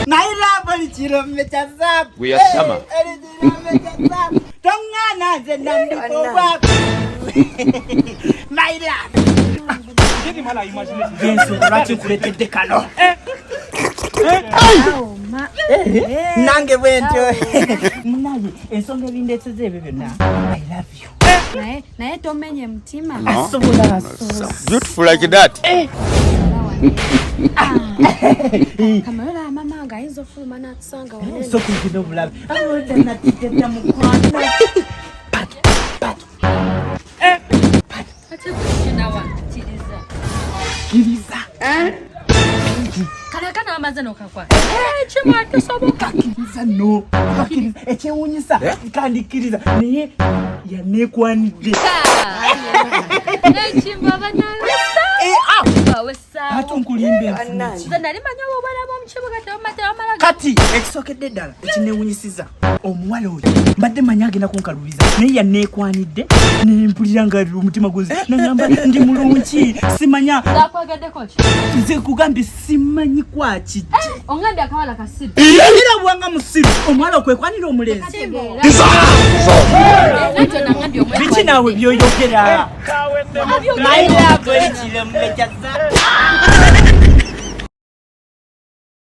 Naye love oli kirombe kya zaabu. Gwe yasama. Oli kirombe kya zaabu. Toŋŋaana nze nandika obwavu. My love. Gensonga lwaki nkuleetedde kano. Nange bwentyo. Munaye ensonga ebindeeteza ebyo byonna. I love you. Naye naye tomenye mutima. Asobola asobola. Beautiful like that. Kamayora mama nga ayinza ofuluma n'atusanga wano. Sokugina obulabe. Awoda natiteta mukwano. Pato, pato. Ate kukinawa kiriza. Kiriza. Kale kana amaze n'okakwata. Kimu atosoboka. Akkiriza no. Akkiriza. Ekyewuunyisa kandikkiriza naye yaneekwanidde. Ekimba banawesa. Bawesa. Ate nkulimba enfuniki. Nze nali manyi obubala bw'omukibuga tebamala. Kati ekisookedde ddala ekinewunyisiza omuwala oyo mbadde manyi agenda kunkalubiza naye yaneekwanidde nempulira nga omutima guzi nagamba ndi mulungi simanya Zakwagaddeko ki? Nze kugambye simanyi kwaki. Ongambye akawala kasiru. Era bwanga musiru omuwala okwekwanira omulenzi. Nakyo nangambye omwekwanidde. Biki naawe byoyogera? My love, ekirombe kya zaabu.